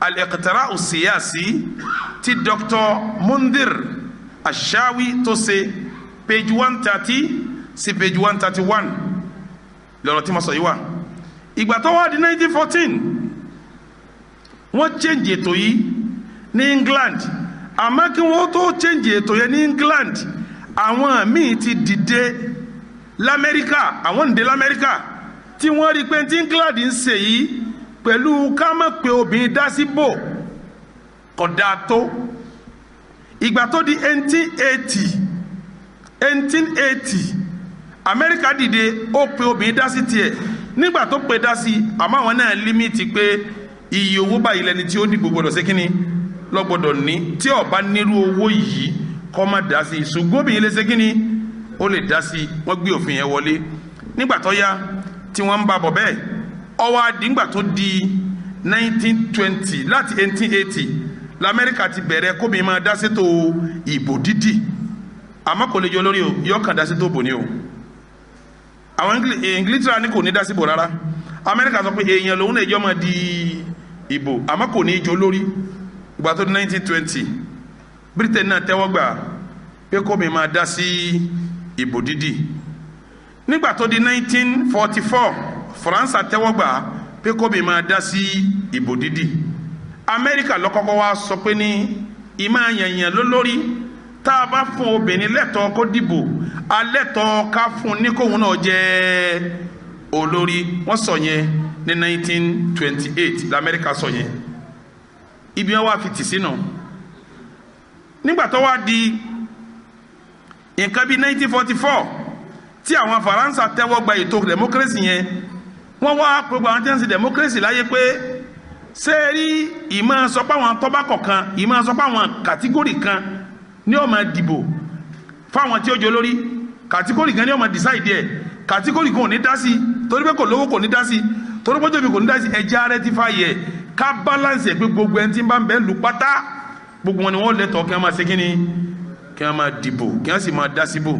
Al-Iqtira'u Siyasi tí Dr. Mundir Ashawi tó ṣe, page 130 sí page 131 lọ́rọ̀ tí mo sọ yìí wà. Ìgbà tó wá di 1914, wọ́n change ètò yìí ní England. Àmọ́ kí wọ́n tó change ètò yẹn ní England, àwọn míì ti dìde lamẹ́ríkà, àwọn ń dé lamẹ́ríkà tí wọ́n rí i pé tí England ń ṣe yìí pẹ̀lú ká má pé obìnrin dá sí bò kò dáa tó. Ìgbà tó di 1880, Amẹ́ríkà dìde, ó pe obìnrin dá sí tiẹ̀. Nígbà tó pe dá sí, àmọ́ àwọn náà limit pé iye owó báyìí lẹni tí ó dìbò gbọdọ̀ ṣe kínní lọ́gbọ́dọ̀ ní. Tí ó bá nírú owó yìí, kó má dá sí. Ṣùgbọ́n obìnrin lè ṣe kínní, ó lè dá sí. Wọ́n gbé òfin yẹn wọlé. Nígbà tó yá tí wọ́n ń bá bọ̀ bẹ́ẹ̀, ó wá dìgbà tó di 1920. Láti 1880 lamẹ́ríkà ti bẹ̀rẹ̀ kóbi máa dá sétò ìbò dídì, àmọ́ kò lè jọ lórí o, yọ kàn dá sétò ìbò ni o. Àwọn Ingilitra ní kò ní dá síbò rárá. Amẹ́ríkà sọ pé èèyàn lòun náà jọ máa di ìbò, àmọ́ kò ní í jọ lórí. Ìgbà tó di 1920, Britain náà tẹ́wọ́ gbà pé kóbi máa dá sí ìbò dídì. Nígbà tó di 1944, Faransa tẹ́wọ́ gbà pé kóbi máa dá sí ìbò dídì. Amẹ́ríkà lọ́kọ́kọ́ wá sọ pé ní ìmọ̀ àyànyàn lólórí, tá a bá fún obìnrin lẹ́tọ̀ọ́ kó dìbò, alẹ́tọ̀ọ́ ká fún ní kóhun náà jẹ́ olórí. Wọ́n sọ yẹn ní 1928 lamẹ́ríkà sọ yẹn. Ibi wọn wá fi tì sínú. Nígbà tó wá di nǹkan bíi 1944 tí àwọn Faransa tẹ́wọ́ gba ètò democracy yẹn, wọ́n wá gbogbo àwọn tí wọ́n ń ṣe democracy láyé pé ṣé rí ìmọ̀ sọ pé àwọn tọ́ba kọ̀ọ̀kan, ìmọ̀ sọ pé àwọn category kan ní ó máa dìbò fáwọn tí ó jẹ olórí, category kan ní ó máa decide ẹ̀, category kan ò ní dá sí torí pé kò lówó, kò ní dá sí torí pé tóbi, kò ní dá sí, ẹja rectify ẹ̀, ká balance ẹ̀ pé gbogbo ẹni tí ń bá ń bẹ́ lù pátá, gbogbo wọn ni wọ́n lẹ́tọ̀ọ́ kí wọ́n máa ṣe kíni, kí wọ́n máa dìbò, kí wọ́n sì máa dá síbò.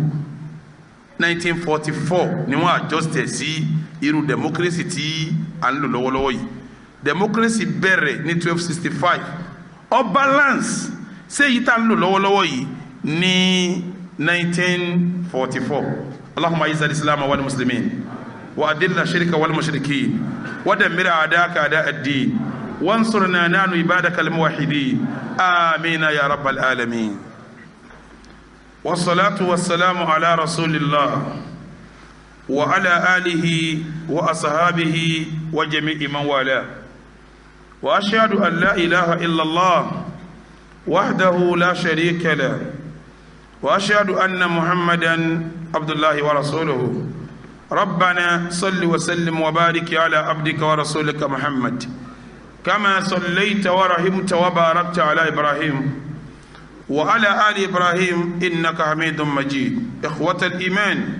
1944 ni wọ́n adjust ẹ̀ sí irú democracy tí à ń lò lọ́wọ́lọ́wọ́ yìí. Democracy bẹ̀rẹ̀ ní 1265, ó balance ṣé èyí tá à ń lò lọ́wọ́lọ́wọ́ yìí ní 1944. اللهم أعز الإسلام والمسلمين وأذل الشرك والمشركين ودمر أعداءك أعداء الدين وانصرنا نحن عبادك الموحدين، آمين يا رب العالمين. والصلاة والسلام على رسول الله وعلى آله وأصحابه وجميع من والاه، وأشهد أن لا إله إلا الله وحده لا شريك له، وأشهد أن محمدا عبد الله ورسوله. ربنا صل وسلم وبارك على عبدك ورسولك محمد كما صليت ورحمت وباركت على إبراهيم وعلى آل إبراهيم إنك حميد مجيد. إخوة الإيمان،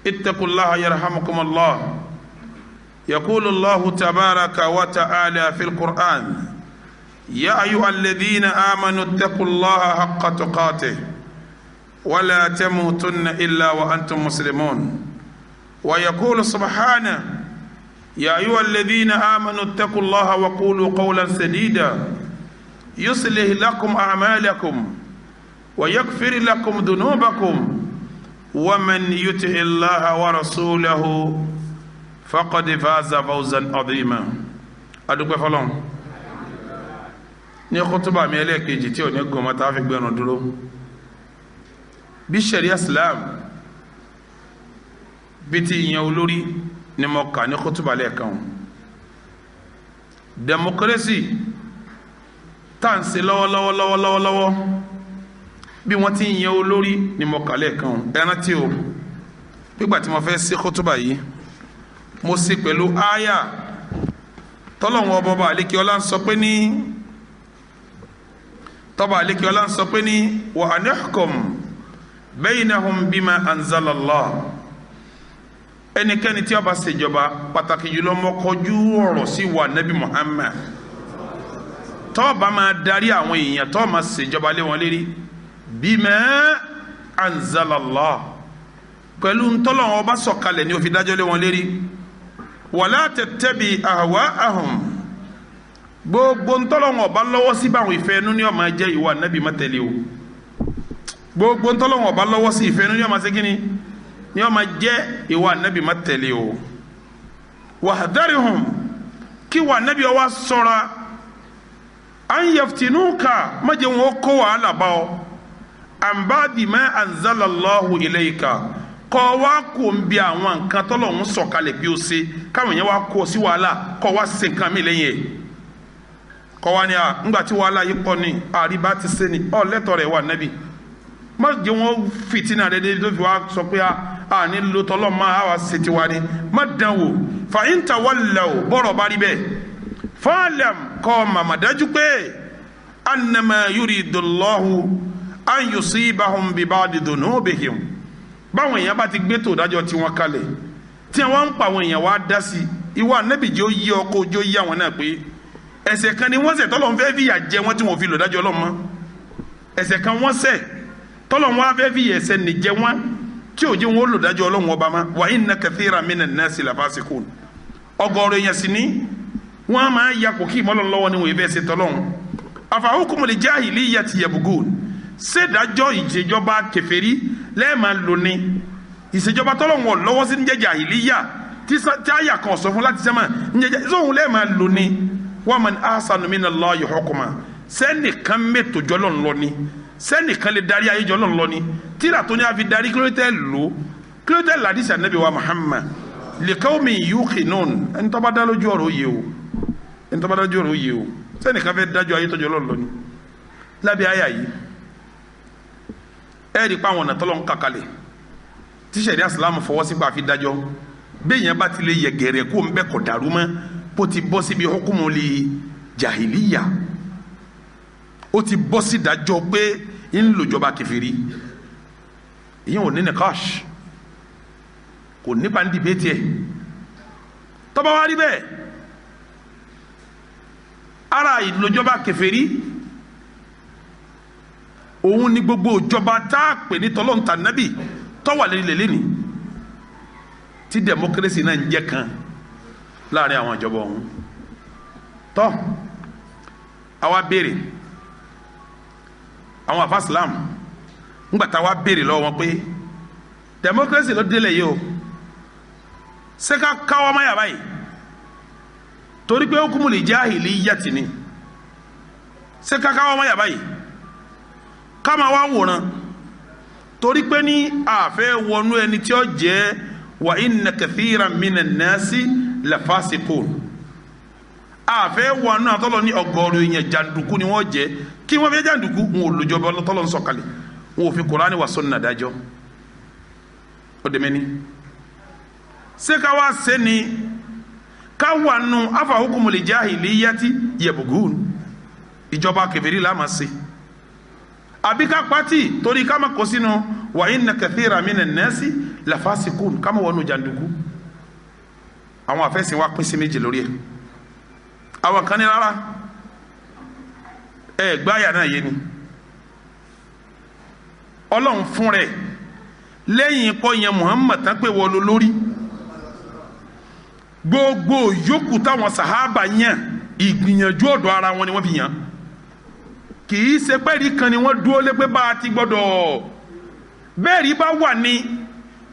اتقوا الله يرحمكم الله. يقول الله تبارك وتعالى في القرآن: يا أيها الذين آمنوا اتقوا الله حق تقاته ولا تموتن إلا وأنتم مسلمون. ويقول سبحانه: يا أيها الذين آمنوا اتقوا الله وقولوا قولا سديدا يصلح لكم أعمالكم ويغفر لكم ذنوبكم ومن يطع الله ورسوله فقد فاز فوزا عظيما. Adúpẹ́ fọ́lọ́run. Ní kútúbà mi ẹlẹ́ẹ̀kejì tí ò ní gùn mọ́ tá a fi gbẹnu dúró, bí sharia Islam bí ti yan olórí ni mo kà ní kútúbà lẹ́ẹ̀kan. Democracy tá à ń ṣe lọ́wọ́lọ́wọ́ lọ́wọ́lọ́wọ́, bí wọ́n ti ń yan olórí ni mo kà lẹ́ẹ̀kan. Ẹ rántí o, nígbà tí mo fẹ́ ṣe kútúbà yìí, mo ṣe pẹ̀lú áyà tọ́lọ́hun ọba àlékè ọlá ń sọ pé ní tọ́ba àlékè ọlá ń sọ pé ní wa anihkum baynahum bima anzala Allah. Ẹnikẹ́ni tí ó bá ṣèjọba, pàtàkì jùlọ mọ́kọ́jú ọ̀rọ̀ sí wa nabi Muhammad, tó bá máa darí àwọn èèyàn, tó máa ṣèjọba lé wọn lérí, bima anzala Allah, pẹ̀lú ntọ́lọ́wọ́n ọba sọ̀kalẹ̀ ní ó fi dájọ́ lé wọn lérí. Wala tattabi ahwa'ahum, gbogbo ntọ́lọ́wọ́n ọba lọ́wọ́ sí báwọn ìfẹ́ inú ni ó máa jẹ́, ìwà nábì má tẹ̀lé o. Gbogbo ntọ́lọ́wọ́n ọba lọ́wọ́ sí ìfẹ́ inú ni ó máa ṣe kíni, ni ó máa jẹ́, ìwà nábì má tẹ̀lé o. Wahdharihum, kí wà nábì ó wá ṣọ́ra, an yaftinuka, má jẹ́ wọn kó wàhálà bá ọ, an ba'di ma anzalallahu ilayka, kọ́ wa kò ń bi àwọn nǹkan tọ́lọ́hún sọ̀kalẹ̀ bí ó ṣe, káwọn yẹn wá kó sí wàhálà, kọ́ wa ṣe nǹkan mi lẹ́yìn ẹ̀, kọ́ wa ni à ńgbà tí wàhálà yìí pọ̀ ni àríbá ti ṣe ni ọ lẹ́tọ̀ rẹ̀ wà nẹ́bí. Má jẹ́ wọn fìtínà rẹ̀ débi tó fi wá sọ pé a ní lo tọ́lọ́ máa wá ṣe tiwa ni, má dán wò. Fa in tawallaw, bọ́rọ̀ bá rí bẹ́ẹ̀, fa'lam, kọ́ màmá dájú pé annama yuridullahu an yusibahum bi ba'di dhunubihim, báwọn èèyàn bá ti gbé tó dájọ́ tí wọ́n kalẹ̀, tí wọ́n ń pa àwọn èèyàn wá dá sí ìwà nẹ́bì jẹ́ ó yí ọkọ̀ ojú yí àwọn náà pé ẹ̀ṣẹ̀ kan ni wọ́n ṣẹ̀ tọ́lọ́ ń fẹ́ fìyà jẹ wọ́n tí wọ́n fi lò dájọ́ Ọlọ́run mọ́. Ẹ̀ṣẹ̀ kan wọ́n ṣẹ̀ tọ́lọ́ wọn á fẹ́ fìyà ẹ̀ṣẹ̀ nì jẹ wọ́n tí ò jẹ́ wọn ó lò dájọ́ Ọlọ́run ọba mọ́. Wa inna kathira minan nasi lafasikun, ọ̀gọ̀rọ̀ èèyàn sì ní wọ́n á máa yapò kí ìmọ̀lọ́ lọ́wọ́ ni wọ́n fẹ́ ṣe tọ́lọ́run. Afa hukmul jahiliyyati yabghun, ṣèdájọ́ ìṣèjọba kèfèrí lẹ́ẹ̀ma lóní, ìṣèjọba tọ́lọ́wọ̀n lọ́wọ́ sí níjẹ́ jàhílíyà tí àyà kan sọ fún láti sẹ́mà níjẹ́ sóhun lẹ́ẹ̀ma lóní. Wa man ahsanu minallahi hukma, sẹ́nìkan mẹ́tò jọlọ́ ńlọ ni, sẹ́nìkan lè darí ayé jọlọ́ ńlọ ni, tíra tó ní a fi darí kílódé lò, kílódé làdísì ànábì wa Muhammad liqawmin yuqinun. Ẹni tó bá dá lójú ọ̀rọ̀ yìí o, ẹni tó bá dá lójú ọ̀rọ̀ yìí o, sẹ́nìkan fẹ́ dájọ́ ayé tọ́jọ́ lọ́nlọ́ ni. Lábẹ́ àyà yìí ẹ̀rí pa àwọn ọ̀nà tọ́lọ́ ń kàkalẹ̀ tí sẹ̀ríà Ìsìlámù fọwọ́ sí pa àfi dájọ́, bẹ́ẹ̀ yẹn bá ti lè yẹ gẹ̀rẹ́ kó ń bẹ́ kọ̀ dàrú mọ́, bó ti bọ́ síbi hukumu li jahiliya, ó ti bọ́ sí dájọ́ pé ń lòjọba kèfèrí. Ìyẹn ò ní nìkọ́ṣ, kò nípa ń dìbẹ́tì ẹ̀. Tọ́ba wá rí bẹ́ẹ̀, ara ìlòjọba kèfèrí òun ni gbogbo ìjọba tá a pè ní tọlọ́ǹtà nábì tọ́wà lélẹ̀ lẹ́ni tí democracy náà ń jẹ́ kan láàrin àwọn ìjọba ọ̀hún. Tọ́ àwa béèrè àwọn àfa Islam ńgbà tá a wá béèrè lọ́wọ́ wọn pé democracy ló délẹ̀ yìí o, ṣé ká káwọ́ máyà báyìí torí pé hukumul jahiliyyati ni, ṣé ká káwọ́ máyà báyìí ká máa wá wòran torí pé ní àfẹ́ wọnú ẹni tí ó jẹ́ wa inna kathiran minan nasi lafasiqun, àfẹ́ wọnú àtọ́lọ́ ní ọgọ́rùn èèyàn jàǹdùkú ni wọ́n jẹ́. Kí wọ́n fẹ́ jàǹdùkú, wọn ò lójọba tọ́lọ́ ń sọ̀kalẹ̀, wọn ò fi Kùránì wa sunna dájọ́. Ó dẹ̀ mẹ́ni ṣé ká wá ṣe ni ká wà nù afa hukumul jahiliyyati yabghun, ìjọba kèfèrí la máa ṣe, àbí ká pati torí ká má kó sínú wa inna kathira minan nasi lafasikun, ká má wọnú jàǹdùkú. Àwọn àfẹ́sìn wa pín sí méjì lórí ẹ̀. Àwọn kan ní rárá, ẹ gbáyà náà yé ni Ọlọ́run fún rẹ̀ lẹ́yìn ikọ́ yẹn Muhammad tán pé wọ́n lọ lórí gbogbo yòókù táwọn sàhábà yàn, ìgbìyànjú ọ̀dọ̀ ara wọn ni wọ́n fi yàn. Kì í ṣe pẹ́ẹ́rì kan ni wọ́n dúró lé pé bá a ti gbọ́dọ̀ bẹ́ẹ̀rí bá wà ní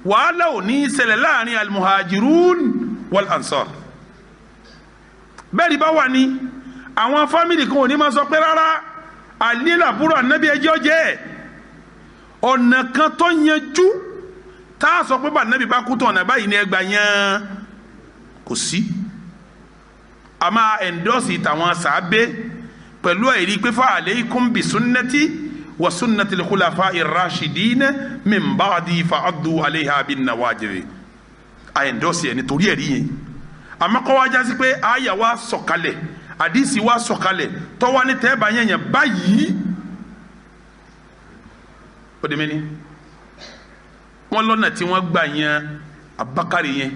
wàhálà ò ní í ṣẹlẹ̀ láàrin almuhajirun wal ansar. Bẹ́ẹ̀rí bá wà ní àwọn fámìlì kan ò ní máa sọ pé rárá àlélàbúrò ànábì ẹjọ́ jẹ́ ọ̀nà kan tó yanjú tá a sọ pé bá ànábì bá kú tó ọ̀nà báyìí ní ẹgbàá yẹn kò sí. A máa ẹ̀ńdọ́sì tàwọn sàábé pẹ̀lú ẹ̀rí pé fa alaykum bi sunnati wa sunnati al-khulafa'i ar-rashidin min ba'di fa'addu alayha bin nawajidh. A ẹ̀ńdọ́sì ẹ̀ nítorí ẹ̀rí yẹn. Àmọ́ kọ́ wá jásí pé àyà wa sọ̀kalẹ̀, àdìsí wa sọ̀kalẹ̀, tọ́wá ní tẹ́ẹ̀bà yẹn yẹn báyìí. Ó di mẹ́ni. Wọ́n lọ́nà tí wọ́n gbà yan Abubakar yẹn,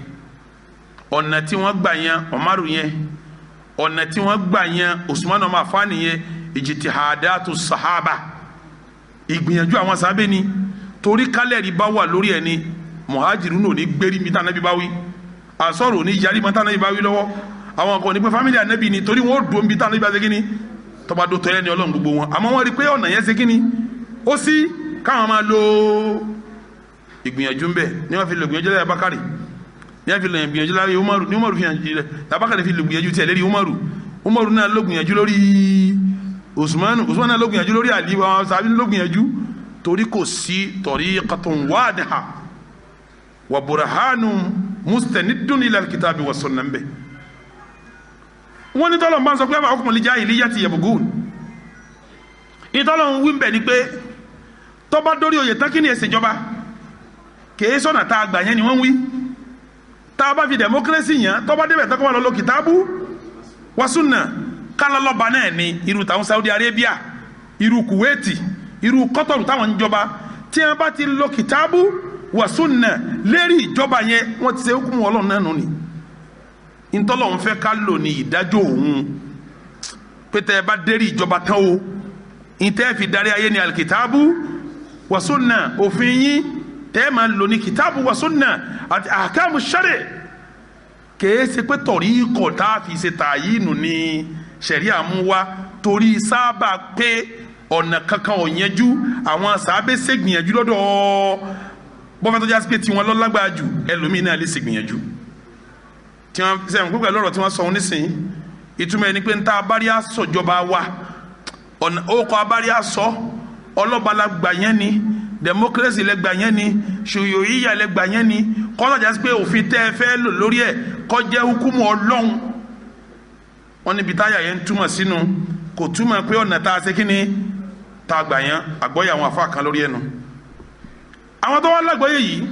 ọ̀nà tí wọ́n gbà yan Umaru yẹn, ọ̀nà tí wọ́n gbà yan Usman ọmọ Affan yẹn, ijtihadatu sahaba, ìgbìyànjú àwọn sábẹ́ ni. Torí kálẹ̀rì bá wà lórí ẹni, muhajirun ò ní gbérí mi tànàbí bá wí, àsọ̀rọ̀ ò ní yarí mi tànàbí bá wí lọ́wọ́, àwọn kan ní pé fámìlì ànábì ni, torí wọn ò dùn bí tànàbí bá ṣe kíni tọba do tọ́lẹ̀ ní Ọlọ́run gbogbo wọn. Àmọ́ wọ́n rí pé ọ̀nà yẹn ṣe kíni ó sì káwọn máa lo ìgbìyànjú ń bẹ̀ ní wọ́n fi lo ìgbìyànjú láyé Abakari, ní wọ́n fi lo ìgbìyànjú láyé Umaru, ní Umaru fi hàn jìnlẹ̀ Abakari fi lo ìgbìyànjú tiẹ̀ lérí Umaru, Umaru náà ló gbìyànjú lórí Usmanu, Usmanu náà ló gbìyànjú lórí Ali, àwọn sàbí ló gbìyànjú. Torí kò sí tariqatun wadiha wa burhanun mustanidun ila al-kitabi wa sunnah ń bẹ̀. Wọ́n ní tọ́lọ̀ bá ń sọ pé àwọn hukmul jahiliyyati yabghun, ìtọ́lọ̀ ń wí ń bẹ̀ ni pé tọ́ba dórí oyè tán kí ni èsì ìjọba, kìí sọ̀nà tá a gbà yẹn ni wọ́n ń wí. Tá a bá fi democracy yàn, tọ́ba débẹ̀ tán kọ́ wọn lọ kìtàbù wa sunnah, kálọ́lọ́ba náà ni irú táwọn Saudi Arabia, irú Kuwaiti, irú Qatar táwọn ń jọba, tí wọ́n bá ti lọ kìtàbù wa sunnah lérí ìjọba yẹn, wọ́n ti ṣe hukumu Ọlọ́run náà nù ni. Ntọ́lọ̀ ń fẹ́ ká lò ní ìdájọ́ òun pété ẹ bá dérí ìjọba tán o, ntẹ́ fi darí ayé ní alikitaabu wa sunna, òfin yín tẹ́ ẹ máa lò ní kitaabu wa sunna àti ahkamu shari. Kèé ṣe pé torí kọ̀ tá a fi ṣe tààyínù ní sẹ̀ríà mú wa, torí sábà pé ọ̀nà kankan ò yanjú, àwọn sábẹ́ ṣègbìyànjú lọ́dọ̀ bọ́fẹ́ tó jásí pé tiwọn lọ́lágbára jù, ẹlòmíín náà lè ṣègbìyànjú. Tí wọ́n sẹ́yìn pípẹ́ lọ́rọ̀ tí wọ́n sọ nísìnyí, ìtumọ̀ ẹni pé ń ta abáríà sọ̀jọba wa, ọ̀nà ókọ abáríà sọ, ọlọ́ba la gbà yẹn ni, democracy lẹ gbà yẹn ni, ṣòyòyíyà lẹ gbà yẹn ni, kọ́ńtà jásí pé òfin tẹ́ ẹ fẹ́ lò lórí ẹ̀ kó jẹ́ hukumu Ọlọ́run. Wọ́n níbi táyà yẹn ń túmọ̀ sínú, kò túmọ̀ pé ọ̀nà tá a ṣe kíni tá a gbà yẹn, àgbọ́yé àwọn àfa kan lórí ẹnu. Àwọn tó wá lágbọ́yé yìí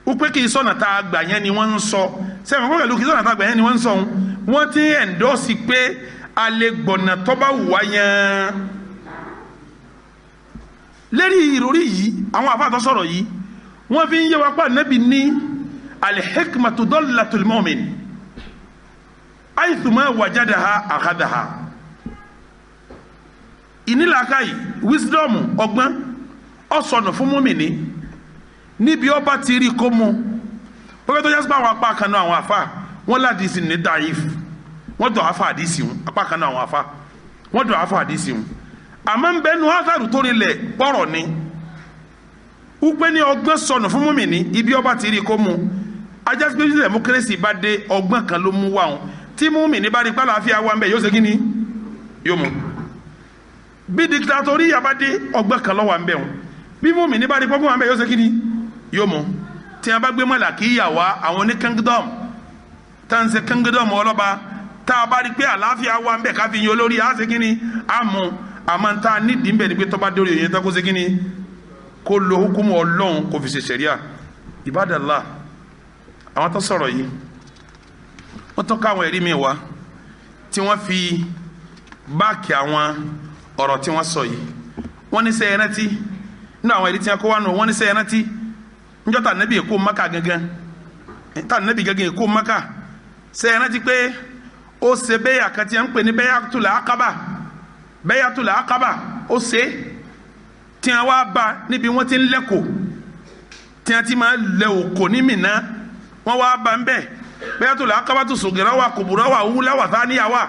wípé kì í sọ̀nà tá a gbà yẹn ni wọ́n ń sọ, sẹ́wọ̀n pẹ̀lú kì í sọ̀nà tá a gbà yẹn ni wọ́n ń sọ, wọ́n ti ẹ̀ńdọ́sì pé a lè gbọ̀nà tó bá wù wá yẹn. Lérí ìròrí yìí, àwọn àfa tó sọ̀rọ̀ yìí wọ́n fi ń yé wa pa Nábì ní al-hikmatu dallatul mu'min haythuma wajadaha akhadhaha. Ìnílàákàyè, wisdom, ọgbọ́n ọ̀sọ̀nà fún mùmínì níbi ọba ti rí kó mu. Bọ́bẹ́ tó jásí pé àwọn apá kan náà àwọn afa wọ́n ládìsí ní daif, wọ́n dọ̀ afa àdìsí wọn, apá kan náà àwọn afa wọ́n dọ̀ afa àdìsí wọn. Àmọ́ ń bẹ́nu átàrù tó rinlẹ̀ pọ̀rọ̀ ni wípé ní ọgbọ́n sọnù fún mùmínì ibi ọba ti rí kó mu. Ajásí pé democracy bá dé, ọgbọ́n kan ló mú wá wọn. Tí mùmínì bá rí pálàáfíà wà ń bẹ̀, yóò ṣe kí ni? Yóò mú. Bí dictatorial bá dé, ọgbọ́n kan ló wà ń bẹ̀ wọn. Bí mùmínì bá rí pọ́gbọ́n wà ń bẹ̀, yóò ṣe kí ni? Yóò mú. Tí a bá gbé mọ̀làkíyà wá, àwọn ní kingdom tá n ṣe kingdom ọlọ́ba, tá a bá rí pé àlàáfíà wà ń bẹ̀ ká fi yan olórí, á ṣe kí ni? Á mú. Àmọ́ tá a nídìí ń bẹ̀ ni pé tọ́ba dórí òyìn tó kó ṣe kí ni? Kó lo hukumu Ọlọ́run, kó fi ṣe ṣẹ̀ríà. Ibadallah, àwọn tó sọ̀rọ̀ yìí wọ́n tún ká àwọn ẹ̀rí mi wá tí wọ́n fi báàkì àwọn ọ̀rọ̀ tí wọ́n sọ yìí. Wọ́n ní sẹ́yìn rántí nínú àwọn ẹ̀rí tí wọ́n kó wá nù, wọ́n ní sẹ́yìn rántí njọ́ tá Nábì èkó Maka gangan, tá Nábì gangan èkó Maka, sẹ́yìn rántí pé ó ṣe bẹ́yà kan tí wọ́n ń pè ní bẹ́yàtul Aqaba, bẹ́yàtul Aqaba, ó ṣe tí wọ́n wá bá níbi wọ́n ti ń lẹ́kọ̀ọ́, tí wọ́n ti máa lẹ òkò ní Mínà, wọ́n wá bá ń bẹ̀ bẹ́yàtul Aqaba tó sògìrà wà kòbúrà wà wúlá wà sáníyà wà.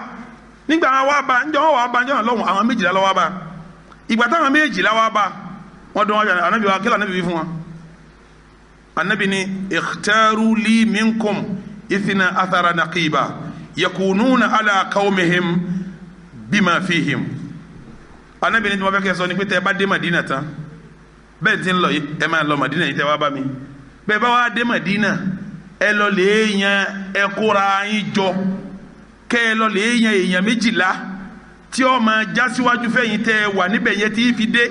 Nígbà wọn wá bá njọ́ wọn wá bá njọ́ lọ́wọ́ àwọn méjìlá lọ́wọ́ bá. Ìgbà táwọn méjìlá wá bá wọ́n dún wọn bí Ànábì wa, kí ló Ànábì wí fún wọn? Ànábì ní ikhtaru li minkum ithna athara naqiba yakununa ala qawmihim bima fihim. Ànábì ní tí wọ́n fẹ́ kẹ́ sọ ni pé tẹ́ ẹ bá dé Madina tán, bẹ́ẹ̀ tí ń lọ yìí, ẹ máa lọ Madina yìí tẹ́ wá bá mi. Bẹ́ẹ̀ bá wá dé Madina, ẹ lọ lè yan, ẹ kóra yín jọ, kẹ́ ẹ lọ lè yan èèyàn méjìlá tí ó máa já síwájú fẹ́yìn tẹ́ ẹ wà níbẹ̀ yẹn tí fi dé.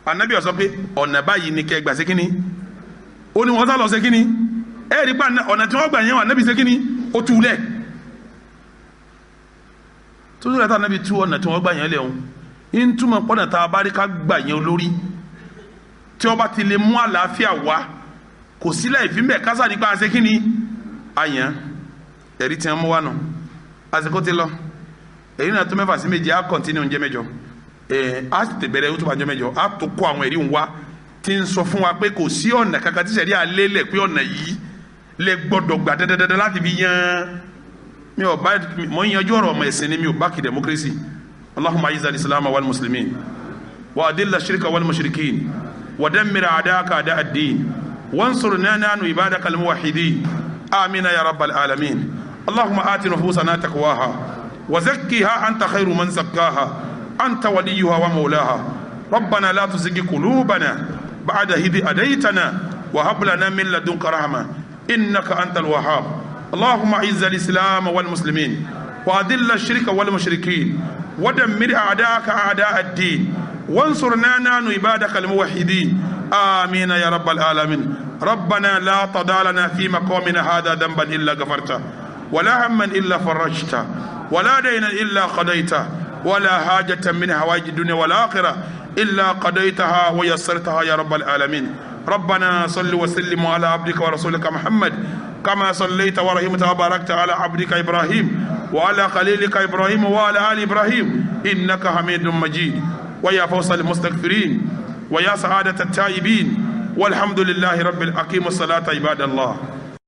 Ànábì ó sọ pé ọ̀nà báyìí ni kẹ́ ẹ gbà ṣe kínní, ó ní wọ́n sá lọ ṣe kínní, ẹ rí pa ọ̀nà tí wọ́n gbà yẹn wà Ànábì ṣe kínní, ó tú lẹ̀. Tó tó lẹ́tà Ànábì tú ọ̀nà tí wọ́n gbà yẹn lẹ̀ ń túmọ̀ pọ́nà tá a bá rí ká gbà yẹn olórí tí Tí ó bá ti lè mú àlàáfíà wá, kò sí láì fi mbẹ kásá nípa àṣẹ kí ni àyàn ẹ̀rí tí wọ́n mú wá nù. Àsìkò ti lọ, èyí náà tó 6 sí 7. Á continue oúnjẹ 8, ẹ̀ á sì tẹ̀ bẹ̀rẹ̀ ó tó bá jọ 8. Á tó kó àwọn ẹ̀rí ń wá tí ń sọ fún wa pé kò sí ọ̀nà kankan tí sẹ̀rí àlélẹ̀ pé ọ̀nà yìí lè gbọ́dọ̀ gbà dandandandan láti fi yan. Mi ò bá mọ̀ ń yanjú ọ̀rọ̀ ọmọ ẹ̀sìn ni, mi ò bá kí democracy. Allahumma ayiza al-islam wal muslimin wa adilla shirka wal mushrikin wa dammir a'daka a'da ad-din wansurna nahnu ibadaka al-muwahhidin. Amina ya rabbal alamin. Allahumma ati nufusana taqwaha wa zakkiha anta khayru man zakkaha anta waliyuha wa mawlaha. Rabbana la tuzigh qulubana ba'da idh hadaytana wa hab lana min ladunka rahma innaka antal wahhab. Allahumma a'izz al-islam wal muslimin wa adhill ash-shirka wal mushrikin wa dammir a'da'aka a'da' ad-din wansurna nahnu ibadaka al-muwahhidin. Amina ya rabbal alamin. Rabbana la tada' lana fi maqamina hadha dhanban illa ghafarta wala hamman illa farajta wala daynan illa qadayta wala hajatan min hawaij ad-dunya wal akhirah إلا قضيتها ويسرتها يا رب العالمين. ربنا صل وسلم على عبدك ورسولك محمد كما صليت ورحمت وباركت على عبدك إبراهيم وعلى خليلك إبراهيم وعلى آل إبراهيم إنك حميد مجيد. ويا فوز المستغفرين ويا سعادة التائبين. والحمد لله رب العالمين. الصلاة عباد الله.